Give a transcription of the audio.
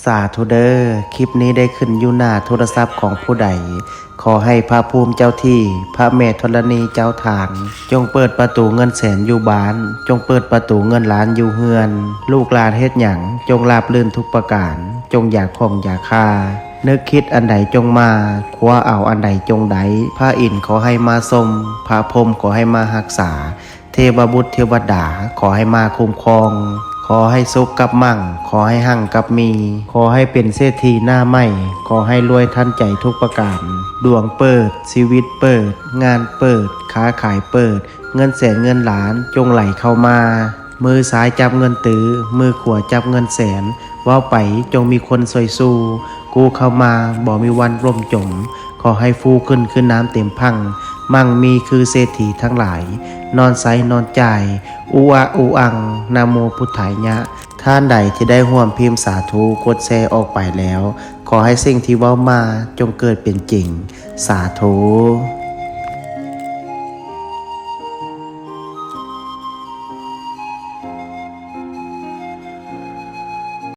ສາທຸເດີ ຄລິບນີ້ໄດ້ຂຶ້ນຢູ່ໜ້າໂທລະສັບຂອງຜູ້ໃດ ຂໍໃຫ້ພະພູມເຈົ້າທີ່ ພະແມ່ທໍລະນີເຈົ້າທ່ານ ຈົ່ງເປີດປະຕູເງິນແສນຢູ່ບ້ານ ຈົ່ງເປີດປະຕູເງິນລ້ານຢູ່ເຮືອນ ລູກຫຼານເຮັດຫຍັງ ຈົ່ງລາບລື່ນທຸກປະການ ຈົ່ງຢ່າຂ້ອງຢ່າຄາ ນຶກຄິດອັນໃດຈົ່ງມາ ຄວ້າເອົາອັນໃດຈົ່ງໄດ້ ພະອິນຂໍໃຫ້ມາຊົມ ພະພົມຂໍໃຫ້ມາຮັກສາ ເທວະບຸດເທວະດາ ຂໍໃຫ້ມາຄຸ້ມຄອງ ຂໍໃຫ້ສຸກກັບມັ່ງ ຂໍໃຫ້ຮັ່ງກັບມີ ຂໍໃຫ້ເປັນເສດຖີໜ້າໃໝ່ ຂໍໃຫ້ລວຍທັນໃຈທຸກປະການ ດວງເປີດ ຊີວິດເປີດ ງານເປີດ ຄ້າຂາຍເປີດ ເງິນແສນເງິນລ້ານຈົ່ງໄຫຼເຂົ້າມາ ມືຊ້າຍຈັບເງິນຕື້ ມືຂວາຈັບເງິນແສນ ເວົ້າໄປຈົ່ງມີຄົນຊ່ວຍສູ້ ກູ້ເຂົ້າມາບໍ່ມີວັນລົ້ມຈົມ ຂໍໃຫ້ຟູຂຶ້ນຄືນ້ຳເຕັມພັ່ງ ມັ່ງມີຄືເສດຖີທັງຫຼາຍ ນອນໃຊ້ນອນຈ່າຍ ອຸອະອຸອັງ ນະໂມພຸດທາຍະ ທ່ານໃດທີ່ໄດ້ຮ່ວມພິມສາທຸ ກົດແຊອອກໄປແລ້ວ ຂໍໃຫ້ສິ່ງທີ່ເວົ້າມາຈົ່ງເກີດເປັນຈິງ ສາທຸ.